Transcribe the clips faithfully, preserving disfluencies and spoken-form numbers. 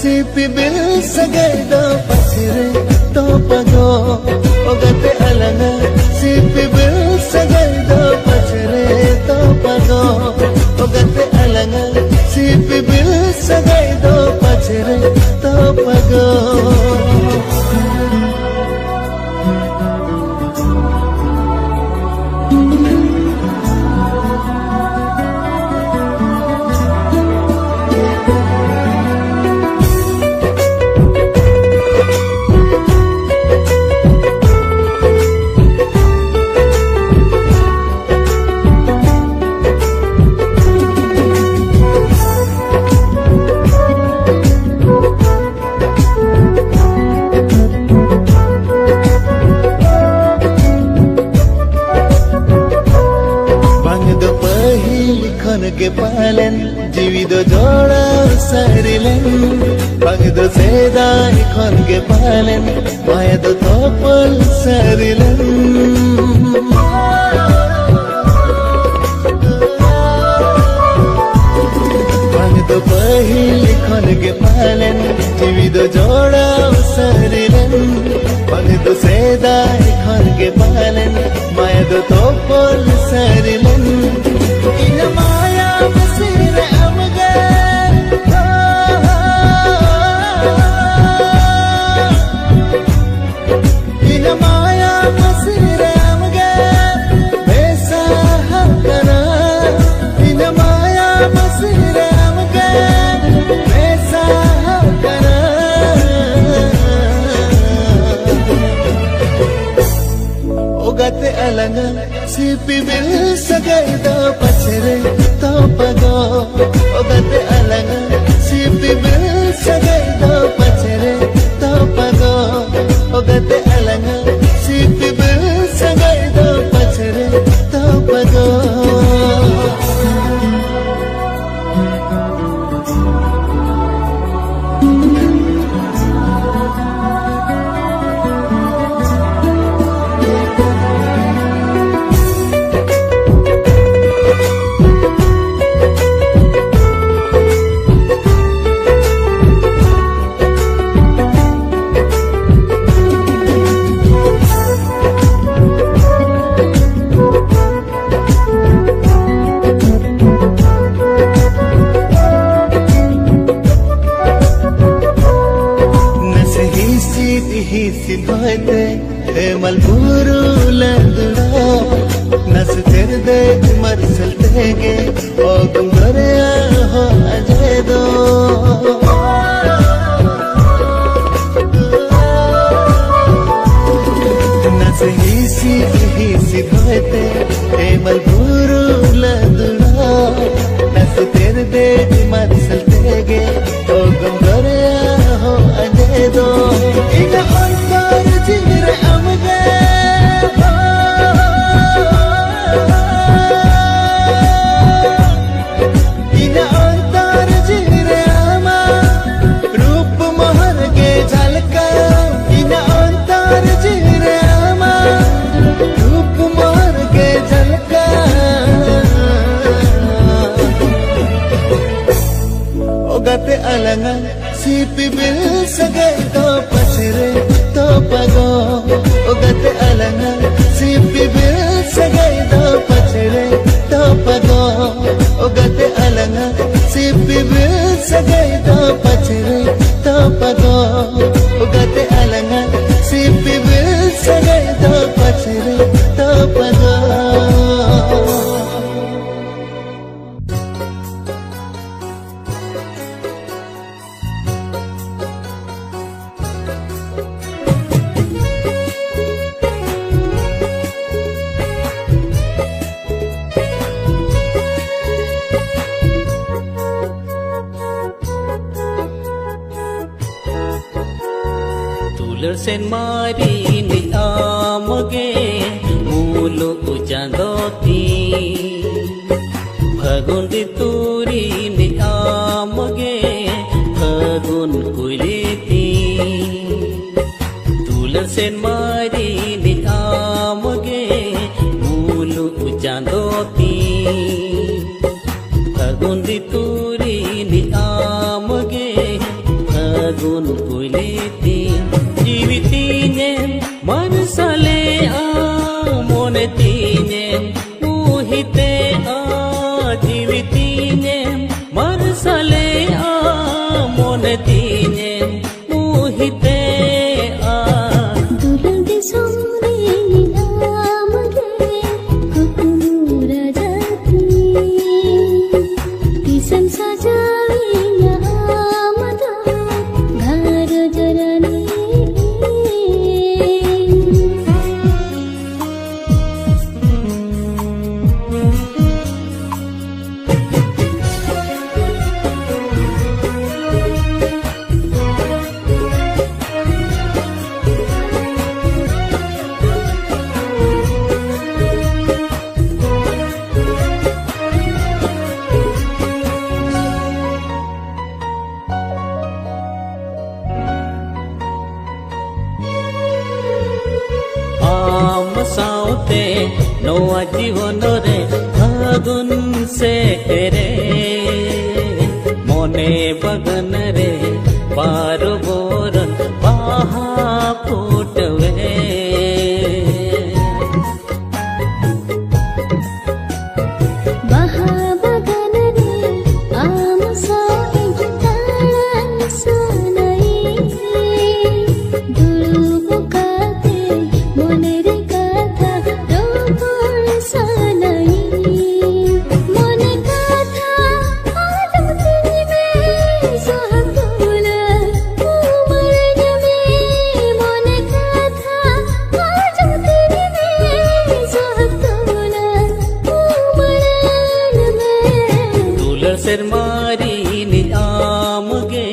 ᱥᱤᱯᱤᱵᱤᱞ ᱥᱟᱹᱜᱟᱹᱭ ᱫᱚ ᱯᱟᱪᱷᱮ ᱨᱮ ᱛᱚᱯᱟᱜᱚ᱾ ᱚ ᱜᱟᱛᱮ ᱟᱞᱟᱝᱟ, ᱥᱤᱯᱤᱵᱤᱞ ᱥᱟᱹᱜᱟᱹᱭ ᱫᱚ ᱯᱟᱪᱷᱮ ᱨᱮ ᱛᱚᱯᱟᱜᱚ᱾ ᱚ ᱜᱟᱛᱮ ᱟᱞᱟᱝᱟ, ᱥᱤᱯᱤᱵᱤᱞ ᱥᱟᱹᱜᱟᱹᱭ ᱫᱚ ᱯᱟᱪᱷᱮ ᱨᱮ ᱛᱚᱯᱟᱜᱚ᱾ ᱵᱟᱝ ᱫᱚ ᱯᱟᱹᱦᱤᱞ ᱠᱷᱚᱱ ᱜᱮ ᱯᱟᱞᱮᱱ ᱡᱤᱣᱤ ᱫᱚ ᱡᱚᱲᱟᱣ ᱥᱟᱹᱨᱤ ᱞᱮᱱ, ᱵᱟᱝ ᱫᱚ ᱥᱮᱫᱟᱭ ᱠᱷᱚᱱ ᱜᱮ ᱯᱟᱞᱮᱱ ᱢᱟᱭᱟ ᱫᱚ ᱛᱚᱯᱚᱞ ᱥᱟᱹᱨᱤ ᱞᱮᱱ᱾ ᱵᱟᱝ ᱫᱚ ᱯᱟᱹᱦᱤᱞ ᱠᱷᱚᱱ ᱜᱮ ᱯᱟᱞᱮᱱ ᱡᱤᱣᱤ ᱫᱚ ᱡᱚᱲᱟᱣ ᱥᱟᱹᱨᱤ ᱞᱮᱱ, ᱵᱟᱝ ᱫᱚ ᱥᱮᱫᱟᱭ ᱠᱷᱚᱱ ᱜᱮ ᱯᱟᱞᱮᱱ ᱢᱟᱭᱟ ᱫᱚ ᱛᱚᱯᱚᱞ ᱥᱟᱹᱨᱤ ᱞᱮᱱ᱾ ᱤᱧ ᱢᱟᱭᱟ ᱢᱟᱹᱥᱤ ᱨᱮ ᱟᱢᱜᱮ, ᱤᱧ ᱢᱟᱭᱟ ᱢᱟᱹᱥᱤ ᱨᱮ ᱟᱢᱜᱮ ᱢᱮᱥᱟ ᱟᱠᱟᱱᱟ᱾ ᱤᱧ ᱢᱟᱭᱟ ᱢᱟᱹᱥᱤ ᱨᱮ ᱟᱢᱜᱮ ᱢᱮᱥᱟ ᱟᱠᱟᱱᱟ᱾ ᱚ ᱜᱟᱛᱮ ᱟᱞᱟᱝᱟ, ᱥᱤᱯᱤᱵᱤᱞ ᱥᱟᱹᱜᱟᱹᱭ ᱫᱚ ᱯᱟᱪᱷᱮ ᱨᱮ ᱛᱚᱯᱟᱜᱚ᱾ ᱚ ᱜᱟᱛᱮ ᱟᱞᱟᱝᱟ, ᱥᱤᱯᱤᱵᱤᱞ ᱥᱟᱹᱜᱟᱹᱭ ᱫᱚ ᱯᱟᱪᱷᱮ ᱨᱮ ᱛᱚᱯᱟᱜᱚ᱾ ᱚ ᱜᱟᱛᱮ ᱟᱞᱟᱝᱟ, ᱥᱤᱯᱤᱵᱤᱞ ᱥᱟᱹᱜᱟᱹᱭ ᱫᱚ ᱯᱟᱪᱷᱮ ᱨᱮ ᱛᱚᱯᱟᱜᱚ᱾ ᱦᱚᱭᱛᱮ ᱦᱮᱢᱟᱞ ᱵᱩᱨᱩ ᱞᱟᱸᱫᱩᱲᱟ, ᱱᱟᱥᱮ ᱛᱮᱨᱫᱮᱡ ᱢᱟᱨᱥᱟᱞ ᱛᱮᱜᱮ ᱚᱜᱚᱢ ᱫᱚᱨᱭᱟ ᱦᱚᱸ ᱟᱸᱡᱮᱫᱚᱜ᱾ ᱱᱟᱥᱮ ᱦᱤᱥᱤᱫ ᱦᱤᱥᱤᱫ ᱦᱚᱭᱛᱮ ᱦᱮᱢᱟᱞ ᱵᱩᱨᱩ ᱞᱟᱸᱫᱩᱲᱟ, ᱱᱟᱥᱮ ᱛᱮᱨᱫᱮᱡ ᱢᱟᱨᱥᱟᱞ ᱛᱮᱜᱮ ᱚᱜᱚᱢ ᱫᱚᱨᱭᱟ ᱦᱚᱸ ᱟᱸᱡᱮᱫᱚᱜ᱾ ᱤᱧᱟᱹᱜ ᱚᱱᱛᱚᱨ ᱡᱤᱣᱤ ᱨᱮ ᱟᱢᱜᱮ, ᱤᱧᱟᱹᱜ ᱚᱱᱛᱚᱨ ᱡᱤᱣᱤ ᱨᱮ ᱟᱢᱟᱜ ᱨᱩᱯ ᱢᱚᱦᱚᱨ ᱜᱮ ᱡᱷᱟᱞᱠᱟᱣ᱾ ᱤᱧᱟᱹᱜ ᱚᱱᱛᱚᱨ ᱡᱤᱣᱤ ᱨᱮ ᱟᱢᱟᱜ ᱨᱩᱯ ᱢᱚᱦᱚᱨ ᱜᱮ ᱡᱷᱟᱞᱠᱟᱣ᱾ ᱚ ᱜᱟᱛᱮ ᱟᱞᱟᱝᱟᱜ ᱥᱤᱯᱤᱵᱤᱞ ᱥᱟᱹᱜᱟᱹᱭ ᱫᱚ ᱯᱟᱪᱷᱮ ᱨᱮ ᱛᱚᱯᱟᱜᱚᱜ᱾ ᱚ ᱜᱟᱛᱮ ᱟᱞᱟᱝᱟᱜ ᱥᱤᱯᱤᱵᱤᱞ ᱥᱟᱹᱜᱟᱹᱭ ᱫᱚ ᱯᱟᱪᱷᱮ ᱨᱮ ᱛᱚᱯᱟᱜᱚᱜ᱾ ᱚ ᱜᱟᱛᱮ ᱟᱞᱟᱝᱟᱜ ᱥᱤᱯᱤᱵᱤᱞ ᱥᱟᱹᱜᱟᱹᱭ ᱫᱚ ᱯᱟᱪᱷᱮ ᱨᱮ ᱛᱚᱯᱟᱜᱚᱜ᱾ ᱚ ᱜᱟᱛᱮ ᱟᱞᱟᱝᱟᱜ ᱥᱤᱯᱤᱵᱤᱞ ᱥᱟᱹᱜᱟᱹᱭ ᱫᱚ ᱯᱟᱪᱷᱮ ᱨᱮ ᱛᱚᱯᱟᱜᱚᱜ᱾ ᱫᱩᱞᱟᱹᱲ ᱥᱮᱨᱢᱟ ᱨᱤᱱᱤᱡ ᱟᱢ ᱜᱮ ᱢᱩᱞᱩᱜ ᱪᱟᱸᱫᱚ ᱛᱤᱧ᱾ ᱯᱷᱟᱹᱜᱩᱱ ᱨᱤᱛᱩ ᱨᱤᱱᱤᱡ ᱟᱢ ᱜᱮ ᱯᱷᱟᱹᱜᱩᱱ ᱠᱩᱭᱞᱤ ᱛᱤᱧ᱾ ᱫᱩᱞᱟᱹᱲ ᱥᱮᱨᱢᱟ ᱨᱤᱱᱤᱡ ᱟᱢ ᱜᱮ ᱢᱩᱞᱩᱜ ᱪᱟᱸᱫᱚ ᱛᱤᱧ᱾ ᱯᱷᱟᱹᱜᱩᱱ ᱨᱤᱛᱩ ᱨᱤᱱᱤᱡ ᱟᱢ ᱜᱮ ᱯᱷᱟᱹᱜᱩᱱ ᱠᱩᱭᱞᱤ ᱛᱤᱧ᱾ ᱡᱤᱣᱤ ᱛᱤᱧᱮᱢ ᱢᱟᱨᱥᱟᱞᱮᱜᱼᱟ, ᱢᱚᱱᱮ ᱛᱤᱧᱮᱢ ᱢᱩᱦᱤᱛᱮᱜᱼᱟ᱾ ᱡᱤᱣᱤ ᱛᱤᱧᱮᱢ ᱢᱟᱨᱥᱟᱞᱮᱜᱼᱟ, ᱢᱚᱱᱮ ᱛᱤᱧᱮᱢ ᱢᱩᱦᱤᱛᱮᱜᱼᱟ᱾ ᱱᱚᱣᱟ ᱡᱤᱵᱚᱱ ᱨᱮ ᱯᱷᱟᱹᱜᱩᱱ ᱥᱮᱴᱮᱨᱮ, ᱢᱚᱱᱮ ᱵᱟᱜᱟᱱ ᱨᱮ ᱵᱟᱨᱚ ᱵᱚᱨᱚᱱ ᱵᱟᱦᱟ ᱯᱷᱩᱴᱟᱹᱣᱮ᱾ ᱵᱟᱦᱟ ᱵᱟᱜᱟᱱ ᱨᱮ ᱟᱢ ᱥᱟᱶ ᱤᱧ ᱫᱟᱬᱟᱱ ᱥᱟᱱᱟᱭᱤᱧ᱾ ᱫᱩᱲᱩᱵ ᱠᱟᱛᱮ ᱢᱚᱱᱮ ᱨᱮ ᱠᱟᱛᱷᱟ ᱨᱚᱯᱚᱲ ᱥᱟᱱᱟᱭᱤᱧ᱾ ᱢᱚᱱᱮ ᱠᱟᱛᱷᱟ ᱟᱸᱡᱚᱢ ᱛᱤᱧ ᱢᱮ, ᱥᱚᱦᱟᱜ ᱛᱚᱞᱟ ᱩᱢᱟᱹᱲᱟᱹᱧ ᱢᱮ᱾ ᱢᱚᱱᱮ ᱠᱟᱛᱷᱟ ᱟᱸᱡᱚᱢ ᱛᱤᱧ ᱢᱮ, ᱥᱚᱦᱟᱜ ᱛᱚᱞᱟ ᱩᱢᱟᱹᱲᱟᱹᱧ ᱢᱮ᱾ ᱫᱩᱞᱟᱹᱲ ᱥᱮᱨᱢᱟ ᱨᱤᱱᱤᱡ ᱟᱢ ᱜᱮ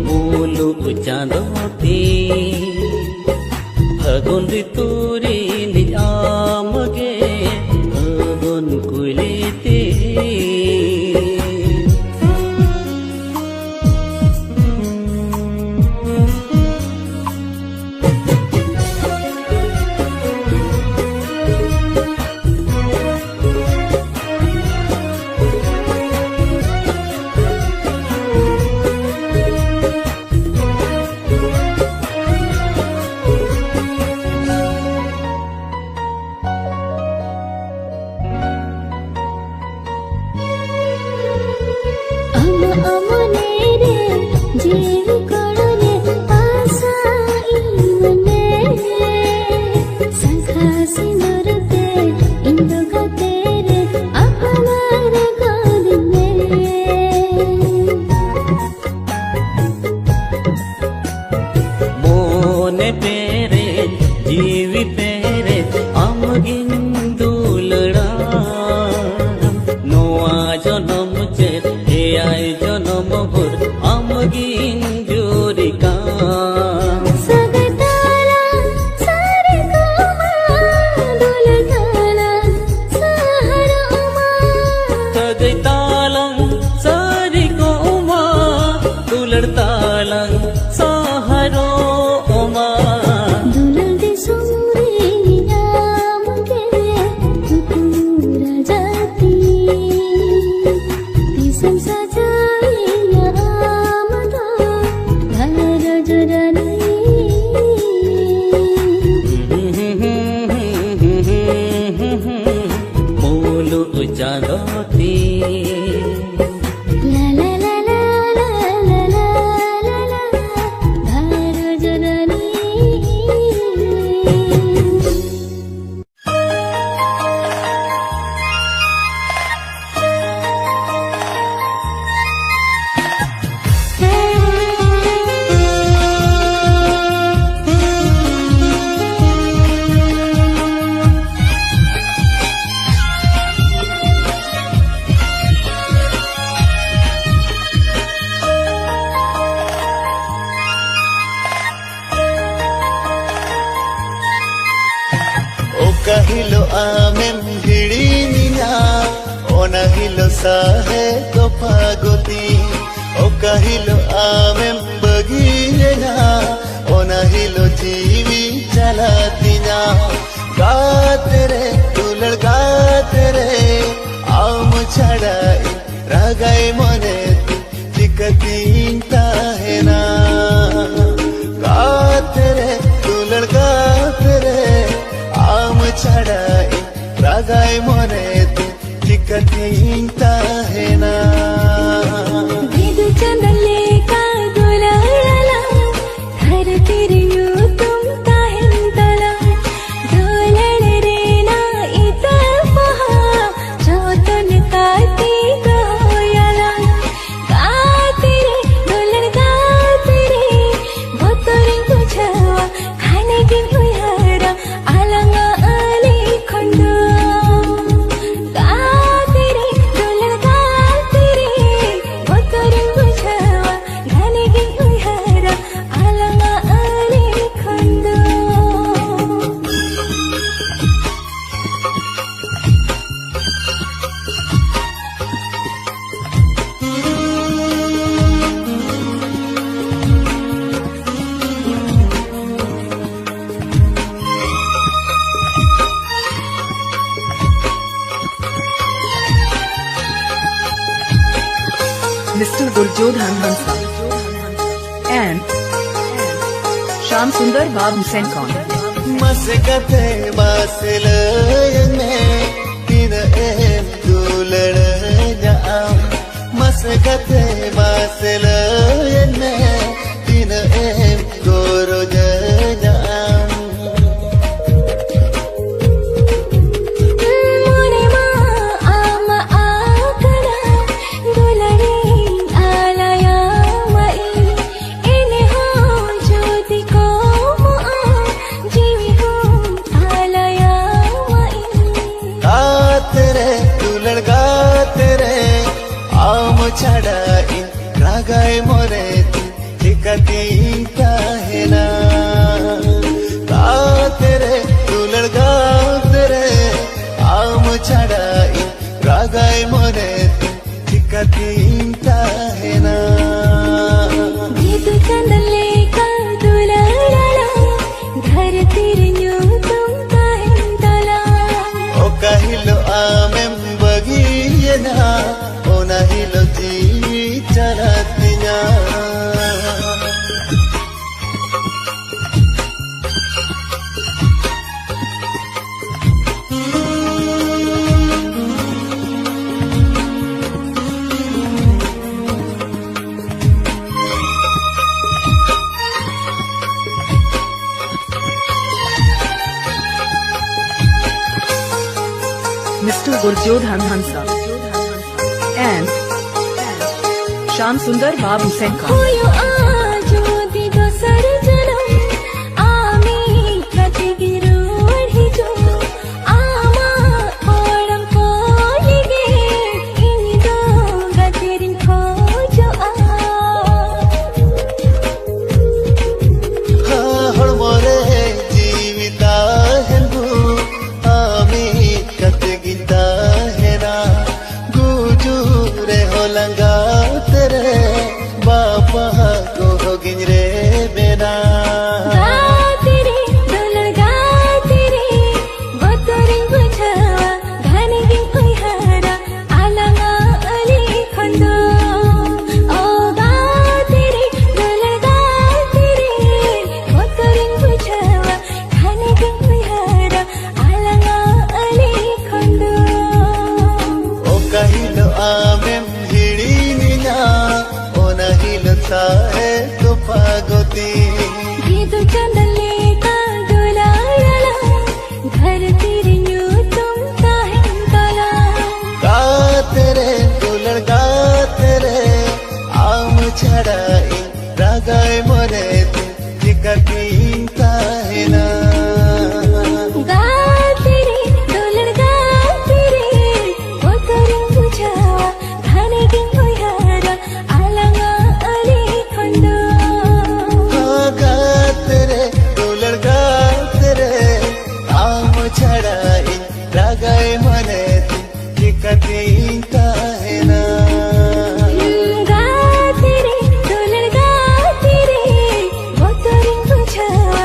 ᱢᱩᱞᱩᱜ ᱪᱟᱸᱫᱚ ᱛᱤᱧ᱾ ᱯᱷᱟᱹᱜᱩᱱ ᱨᱤᱛᱩ ᱨᱤᱱᱤᱡ ᱟᱢ ᱜᱮ ᱯᱷᱟᱹᱜᱩᱱ ᱠᱩᱭᱞᱤ ᱛᱤᱧ᱾ ᱟᱢᱟᱜ ᱢᱚᱱᱮ ᱨᱮ ᱡᱤᱣᱤ ᱠᱚᱲᱚ ᱨᱮ ᱟᱥᱟ ᱤᱧ ᱢᱚᱱᱮ ᱨᱮ᱾ ᱥᱟᱸᱠᱷᱟ ᱥᱤᱸᱫᱩᱨ ᱛᱮ ᱤᱧ ᱫᱚ ᱜᱟᱛᱮ ᱨᱮ ᱟᱯᱱᱟᱨ ᱜᱚᱫᱤᱧ ᱢᱮ᱾ ᱢᱚᱱᱮ ᱯᱮᱨᱮᱡ, ᱡᱤᱣᱤ ᱯᱮᱨᱮᱡ, ᱟᱢᱜᱤᱧ ᱫᱩᱞᱟᱹᱲᱟ᱾ ᱱᱚᱣᱟ ᱡᱚᱱᱚᱢ ᱪᱮᱫ, ᱮᱭᱟᱭ ᱡᱚᱱᱚᱢ ᱵᱷᱳᱨ, ᱟᱢᱜᱤᱧ ᱡᱩᱨᱤ ᱠᱟᱢ᱾ ᱥᱟᱹᱜᱟᱹᱭ ᱛᱟᱞᱟᱝ ᱥᱟᱹᱨᱤ ᱠᱚᱜ ᱢᱟ, ᱫᱩᱞᱟᱹᱲ ᱛᱟᱞᱟᱝ ᱥᱟᱦᱟᱨᱚᱜ ᱢᱟ᱾ ᱥᱟᱹᱜᱟᱹᱭ ᱛᱟᱞᱟᱝ ᱥᱟᱹᱨᱤ ᱠᱚᱜ ᱢᱟ, ᱫᱩᱞᱟᱹᱲ ᱛᱟᱞᱟᱝ ᱥᱟᱦᱟᱨᱚᱜ ᱢᱟ᱾ ᱫᱩᱞᱟᱹᱲ ᱫᱤᱥᱚᱢ ᱨᱮ ᱟᱢ ᱜᱮ ᱦᱤᱞᱳᱜ ᱟᱢᱮᱢ ᱦᱤᱲᱤᱧᱤᱧᱟ, ᱚᱱᱟ ᱦᱤᱞᱳᱜ ᱥᱟᱦᱮᱫ ᱛᱚᱯᱷᱟ ᱜᱚᱫᱤᱧ᱾ ᱚᱠᱟ ᱦᱤᱞᱳᱜ ᱟᱢᱮᱢ ᱵᱟᱹᱜᱤᱭᱮᱱᱟ, ᱚᱱᱟ ᱦᱤᱞᱳᱜ ᱡᱤᱣᱤ ᱪᱟᱞᱟᱜ ᱛᱤᱧᱟ᱾ ᱜᱟᱛᱮ ᱨᱮ, ᱫᱩᱞᱟᱹᱲ ᱜᱟᱛᱮ ᱨᱮ, ᱟᱢ ᱪᱷᱟᱲᱟ ᱤᱧ ᱨᱟᱜᱟᱭ ᱢᱚᱱᱮ ᱛᱤᱧ ᱪᱤᱠᱟᱹᱛᱤᱧ ᱛᱟᱦᱮᱱᱟ? ᱜᱟᱛᱮ ᱨᱮ, ᱫᱩᱞᱟᱹᱲ ᱜᱟᱛᱮ ᱨᱮ, ᱟᱢ ᱪᱷᱟᱲᱟ ᱤᱧ ᱨᱟᱜᱟᱭ ᱢᱚᱱᱮ ᱛᱤᱧ ᱪᱤᱠᱟᱹᱛᱤᱧ ᱛᱟᱦᱮᱱᱟ? ᱵᱤᱫᱩ ᱪᱟᱸᱫᱟᱱ ᱞᱮᱠᱟ ᱫᱩᱞᱟᱹᱲ ᱟᱞᱟᱝ, ᱫᱷᱟᱹᱨᱛᱤ ᱨᱮ ᱧᱩᱛᱩᱢ ᱛᱟᱦᱮᱱ ᱛᱟᱞᱟᱝ᱾ ᱫᱩᱞᱟᱹᱲ ᱨᱮᱱᱟᱜ ᱤᱛᱟᱹ ᱵᱟᱦᱟ ᱡᱚᱛᱚᱱ ᱠᱟᱛᱮ ᱫᱚᱦᱚᱭᱟᱞᱟᱝ᱾ ᱜᱟᱛᱮ ᱨᱮ, ᱫᱩᱞᱟᱹᱲ ᱜᱟᱛᱮ ᱨᱮ, ᱵᱚᱛᱚᱨᱤᱧ ᱵᱩᱡᱷᱟᱹᱣᱟ, ᱦᱟᱱᱮ ᱜᱮᱢ ᱩᱭᱦᱟᱹᱨᱟ ᱟᱞᱟᱝᱟᱜ ᱟᱹᱞᱤ ᱠᱷᱚᱱ ᱫᱚ᱾ ᱜᱟᱛᱮ ᱨᱮ, ᱫᱩᱞᱟᱹᱲ ᱜᱟᱛᱮ ᱨᱮ, ᱵᱚᱛᱚᱨᱤᱧ ᱵᱩᱡᱷᱟᱹᱣᱟ, ᱦᱟᱱᱮ ᱜᱮᱢ ᱩᱭᱦᱟᱹᱨᱟ ᱟᱞᱟᱝᱟᱜ ᱟᱹᱞᱤ ᱠᱷᱚᱱ ᱫᱚ᱾ Mister Durjodhan Hansa and Shyam Sundar Babu Senkon. ᱢᱟᱥᱮ ᱜᱟᱛᱮ ᱢᱟᱥᱮ ᱞᱟᱹᱭᱟᱹᱧ ᱢᱮ, ᱛᱤᱱᱟᱹᱜ ᱮᱢ ᱫᱩᱞᱟᱹᱲᱟᱹᱧᱟ ᱟᱢ? ᱢᱟᱥᱮ ᱜᱟᱛᱮ ᱢᱟᱥᱮ ᱞᱟᱹᱭᱟᱹᱧ ᱢᱮ, ᱛᱤᱱᱟᱹᱜ ᱮᱢ ᱜᱚᱨᱚᱡᱟᱹᱧᱟ ᱟᱢ? ᱢᱚᱱᱮ ᱢᱟ ᱟᱢᱟᱜ ᱟᱠᱟᱱᱟ, ᱫᱩᱞᱟᱹᱲᱤᱧ ᱟᱞᱟᱭᱟᱢᱟ ᱤᱧ᱾ ᱮᱱᱦᱚᱸ ᱡᱩᱫᱤ ᱠᱚᱢᱚᱜᱼᱟ, ᱡᱤᱣᱤ ᱦᱚᱸ ᱟᱞᱟᱭᱟᱢᱟ ᱤᱧ᱾ ᱜᱟᱛᱮ ᱨᱮ, ᱫᱩᱞᱟᱹᱲ ᱜᱟᱛᱮ ᱨᱮ, ᱟᱢ ᱪᱷᱟᱰᱟ ᱤᱧ ᱨᱟᱜᱟᱭ ᱢᱚᱱᱮ ᱛᱤᱧ᱾ ᱴᱷᱤᱠ ᱫᱩᱨᱡᱳᱫᱷᱚᱱ ᱦᱟᱸᱥᱫᱟ and ᱥᱭᱟᱢ ᱥᱩᱱᱫᱚᱨ ᱵᱟᱵᱩ ᱥᱮᱱᱠᱟ᱾ ᱦᱩᱭᱩᱜᱼᱟ ᱡᱩᱫᱤ ᱫᱚᱥᱟᱨ ᱡᱚᱱᱚᱢ, ᱟᱢᱤᱡ ᱜᱟᱛᱮ ᱜᱮ ᱨᱩᱣᱟᱹᱲ ᱦᱤᱡᱩᱜ᱾ ᱟᱢᱟᱜ ᱦᱚᱲᱢᱚ ᱠᱚ ᱞᱟᱹᱜᱤᱫ ᱤᱧ ᱫᱚ ᱜᱟᱛᱮ ᱨᱤᱧ ᱠᱷᱚᱡᱚᱜᱼᱟ᱾ ᱦᱚᱲᱢᱚ ᱨᱮ ᱡᱤᱣᱤ ᱛᱟᱦᱮᱱ ᱵᱷᱳᱨ ᱟᱢᱤᱡ ᱜᱟᱛᱮ ᱜᱤᱧ ᱛᱟᱦᱮᱱᱟ᱾ ᱜᱩᱡᱩᱜ ᱨᱮᱦᱚᱸ ᱞᱟᱸᱜᱟ ᱛᱮᱨᱮ ᱵᱟᱯᱟ ᱜᱚᱦᱚ ᱜᱤᱧ ᱨᱮᱵᱮᱱᱟ᱾ ᱜᱟᱛᱮ ᱨᱮ, ᱫᱩᱞᱟᱹᱲ ᱜᱟᱛᱮ ᱨᱮ, ᱵᱚᱛᱚᱨᱤᱧ ᱵᱩᱡᱷᱟᱹᱣᱟ, ᱜᱷᱟᱱᱮ ᱜᱤᱧ ᱩᱭᱦᱟᱹᱨᱟ, ᱟᱞᱟᱝᱟᱜ ᱟᱹᱞᱤ ᱠᱷᱚᱱ ᱫᱚ᱾ ᱚ ᱜᱟᱛᱮ ᱨᱮ, ᱫᱩᱞᱟᱹᱲ ᱜᱟᱛᱮ ᱨᱮ, ᱵᱚᱛᱚᱨᱤᱧ ᱵᱩᱡᱷᱟᱹᱣᱟ, ᱜᱷᱟᱱᱮ ᱜᱤᱧ ᱩᱭᱦᱟᱹᱨᱟ, ᱟᱞᱟᱝᱟᱜ ᱟᱹᱞᱤ ᱠᱷᱚᱱ ᱫᱚ᱾ ᱚᱠᱟ ᱦᱤᱞᱳᱜ ᱟᱢᱮᱢ ᱦᱤᱲᱤᱧᱤᱧᱟ, ᱚᱱᱟ ᱦᱤᱞᱳᱜ ᱥᱟᱦᱮᱫ ᱛᱚᱯᱟ ᱜᱚᱫᱤᱧ᱾ ᱜᱤᱫᱩ ᱪᱟᱸᱫᱟ ᱞᱮᱠᱟ ᱫᱩᱞᱟᱹᱲ ᱟᱞᱟᱝ, ᱫᱷᱟᱹᱨᱛᱤ ᱨᱮ ᱧᱩᱛᱩᱢ ᱛᱟᱦᱮᱱ ᱛᱟᱞᱟᱝ᱾ ᱜᱟᱛᱮ ᱨᱮ, ᱫᱩᱞᱟᱹᱲ ᱜᱟᱛᱮ ᱨᱮ, ᱟᱢ ᱪᱷᱟᱲᱟ ᱤᱧ ᱨᱟᱜᱟᱭ ᱢᱚᱱᱮ ᱛᱤᱧ, ᱪᱤᱠᱟᱹᱛᱤᱧ ᱛᱟᱦᱮᱱᱟ? ᱜᱟᱛᱮ ᱨᱮ, ᱫᱩᱞᱟᱹᱲ ᱜᱟᱛᱮ ᱨᱮ, ᱵᱚᱛᱚᱨᱤᱧ ᱵᱩᱡᱷᱟᱹᱣᱟ, ᱜᱷᱟᱱᱮ ᱜᱤᱧ ᱩᱭᱦᱟᱹᱨᱟ, ᱟᱞᱟᱝᱟᱜ ᱟᱹᱞᱤ ᱠᱷᱚᱱ ᱫᱚ᱾ ᱜᱟᱛᱮ ᱨᱮ, ᱫᱩᱞᱟᱹᱲ ᱜᱟᱛᱮ ᱨᱮ, ᱟᱢ ᱪᱷᱟᱲᱟ ᱤᱧ ᱨᱟᱜᱟᱭ ᱢᱚᱱᱮ ᱛᱤᱧ, ᱪᱤᱠᱟᱹᱛᱤᱧ ᱛᱟᱦᱮᱱᱟ? ᱜᱟᱛᱮ ᱨᱮ, ᱫᱩᱞᱟᱹᱲ ᱜᱟᱛᱮ ᱨᱮ, ᱵᱚᱛᱚᱨᱤᱧ ᱵᱩᱡᱷᱟᱹᱣᱟ,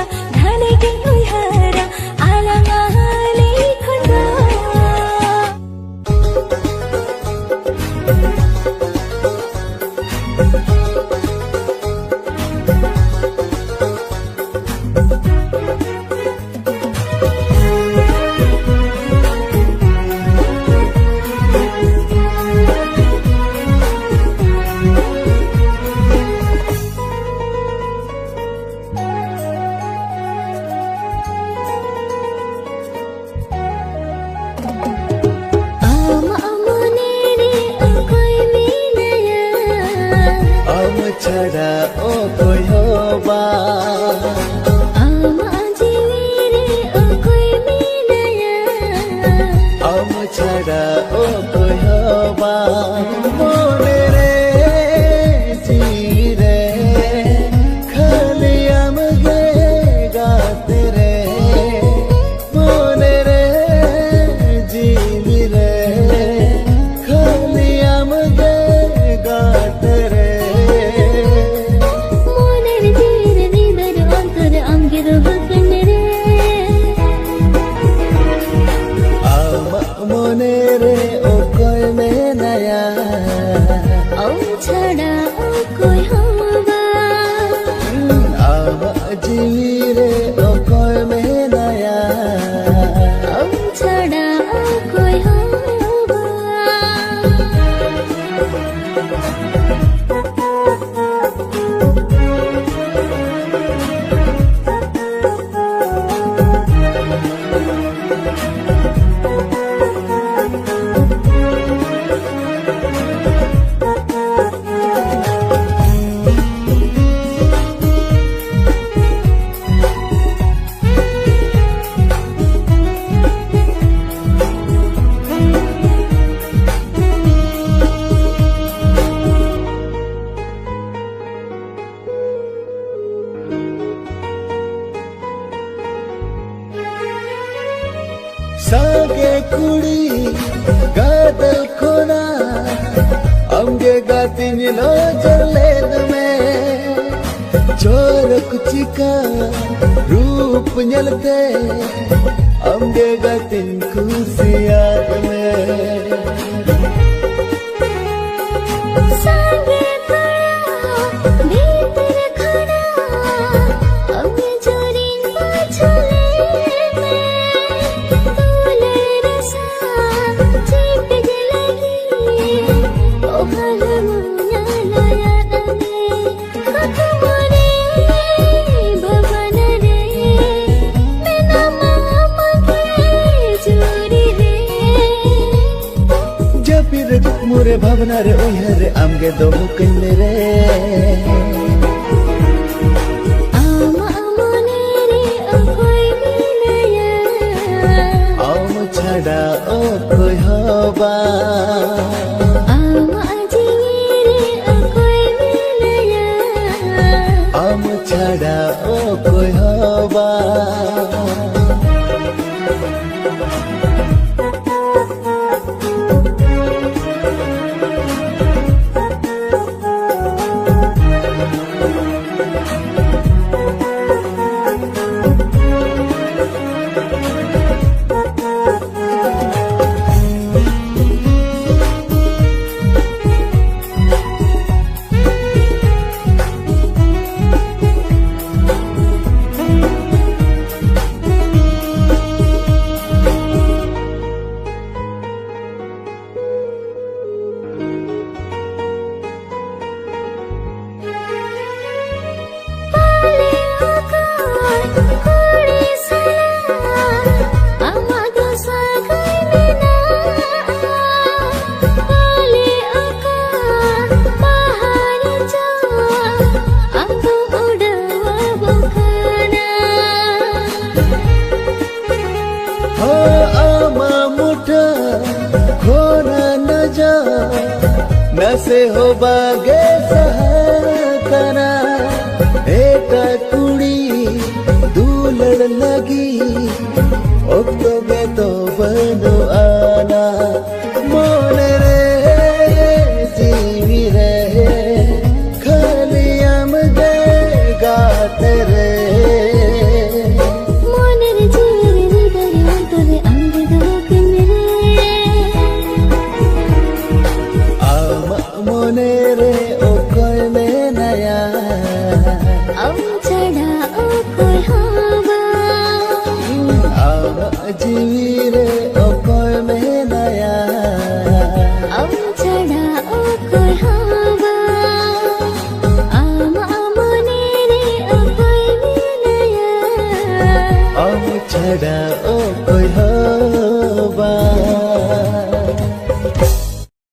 ᱪᱷᱟᱰᱟ ᱚᱠᱚᱭ ᱦᱚᱸ ᱵᱟᱝ᱾ ᱟᱢᱟᱜ ᱡᱤᱣᱤ ᱨᱮ ᱚᱠᱚᱭ ᱢᱮᱱᱟᱭᱟ? ᱟᱢ ᱪᱷᱟᱰᱟ ᱚᱠᱚᱭ ᱦᱚᱸ ᱵᱟᱝ᱾ ᱢᱚᱱᱮ ᱨᱮ ᱡᱤᱣᱤ ᱨᱮ ᱠᱷᱟᱹᱞᱤ ᱟᱢ ᱜᱮ ᱜᱟᱛᱮ ᱨᱮ᱾ ᱢᱚᱱᱮ ᱨᱮ ᱡᱤᱣᱤ ᱨᱮ ᱠᱷᱟᱹᱞᱤ ᱟᱢ ᱜᱮ ᱜᱟᱛᱮ ᱨᱮ᱾ ᱢᱚᱱᱮ ᱨᱮ ᱡᱤᱣᱤ ᱨᱮ ᱦᱤᱨᱫᱟᱹᱭ ᱨᱮ ᱚᱱᱛᱚᱨ ᱨᱮ ᱟᱢ ᱜᱮ ᱨᱚᱦᱚ ᱠᱟᱱ ᱨᱮ᱾ ᱟᱢᱟᱜ ᱢᱚᱱᱮ ᱨᱮ ᱚᱠᱚᱭ ᱢᱮᱱᱟᱭᱟ? ᱟᱢ ᱪᱷᱟᱰᱟ ᱚᱠᱚᱭ ᱦᱚᱸ ᱵᱟᱝ᱾ ᱟᱢᱟᱜ ᱡᱤᱣᱤ ᱨᱮ ᱚᱠᱚᱭ ᱢᱮᱱᱟᱭᱟ? ᱟᱢ ᱪᱷᱟᱰᱟ ᱚᱠᱚᱭ ᱦᱚᱸ ᱵᱟᱝ᱾ ᱥᱟᱸᱜᱮ ᱠᱩᱲᱤ ᱜᱟᱫᱮᱞ ᱠᱷᱚᱱᱟᱜ ᱟᱢᱜᱮ ᱜᱟᱛᱮᱧ ᱱᱚᱡᱚᱨ ᱞᱮᱫ ᱢᱮ᱾ ᱪᱚᱨᱚᱠ ᱪᱤᱠᱟ ᱨᱩᱯ ᱧᱮᱞᱛᱮ ᱟᱢᱜᱮ ᱜᱟᱛᱮᱧ ᱠᱩᱥᱤᱭᱟᱫ ᱢᱮ᱾ ᱥᱟᱸᱜᱮ ᱠᱚᱲᱟ ᱵᱷᱤᱛᱨᱤ ᱠᱷᱚᱱᱟᱜ ᱟᱢ ᱡᱳᱨᱤᱧ ᱵᱩᱡᱷᱟᱹᱣ ᱞᱮᱫ ᱢᱮ᱾ ᱫᱩᱞᱟᱹᱲ ᱨᱟᱥᱟ ᱪᱤᱯᱤᱡ ᱞᱟᱹᱜᱤᱫ ᱚᱦᱟᱞ ᱢᱚᱱᱮ ᱞᱟᱭᱟᱫ ᱢᱮ᱾ ᱠᱟᱛᱷᱟ ᱢᱚᱱᱮ ᱵᱷᱟᱵᱽᱱᱟ ᱨᱮ ᱢᱮᱱᱟᱢᱟ ᱟᱢᱜᱮ ᱡᱩᱨᱤ ᱨᱮ᱾ ᱡᱟᱹᱯᱤᱫ ᱵᱷᱟᱵᱽᱱᱟ ᱨᱮ ᱩᱭᱦᱟᱹᱨ ᱨᱮ ᱟᱢᱜᱮ ᱫᱚᱦᱚ ᱠᱟᱹᱧ ᱢᱮ ᱨᱮ᱾ ᱟᱢᱟᱜ ᱢᱚᱱᱮ ᱨᱮ ᱚᱠᱚᱭ ᱢᱮᱱᱟᱭᱟ? ᱟᱢ ᱪᱷᱟᱰᱟ ᱚᱠᱚᱭ ᱦᱚᱸ ᱵᱟᱝ᱾ ᱟᱢᱟᱜ ᱡᱤᱣᱤ ᱨᱮ ᱚᱠᱚᱭ ᱢᱮᱱᱟᱭᱟ? ᱟᱢ ᱪᱷᱟᱰᱟ ᱚᱠᱚᱭ ᱦᱚᱸ ᱵᱟᱝ᱾ ᱦᱚᱸ, ᱟᱢᱟᱜ ᱢᱩᱴᱷᱟᱹᱱ ᱠᱷᱚᱱᱟᱜ ᱱᱚᱡᱚᱨ ᱱᱟᱥᱮ ᱦᱚᱸ ᱵᱟᱝ ᱜᱮ ᱥᱟᱦᱟ ᱠᱟᱱᱟ᱾ ᱮᱴᱟᱜ ᱠᱩᱲᱤ ᱫᱩᱞᱟᱹᱲ ᱞᱟᱹᱜᱤᱫ ᱚᱠᱛᱚ ᱜᱮᱛᱚ ᱵᱟᱹᱱᱩᱜ ᱟᱱᱟ᱾ ᱢᱚᱱᱮ ᱨᱮ ᱡᱤᱣᱤ ᱨᱮ ᱠᱷᱟᱹᱞᱤ ᱟᱢ ᱜᱮ ᱜᱟᱛᱮ ᱨᱮ᱾ ᱢᱚᱱᱮ ᱨᱮ ᱡᱤᱣᱤ ᱨᱮ ᱦᱤᱨᱫᱟᱹ ᱨᱮ ᱚᱱᱛᱚᱨ ᱨᱮ ᱟᱢ ᱜᱮ ᱫᱚᱦᱚ ᱠᱟᱹᱧ ᱨᱮ᱾ ᱟᱢᱟᱜ ᱢᱚᱱᱮ ᱨᱮ ᱚᱠᱚᱭ ᱢᱮᱱᱟᱭᱟ? ᱟᱢ ᱪᱷᱟᱰᱟ ᱚᱠᱚᱭ ᱦᱚᱸ ᱵᱟᱝ᱾ ᱟᱢᱟᱜ ᱡᱤᱣᱤ ᱨᱮ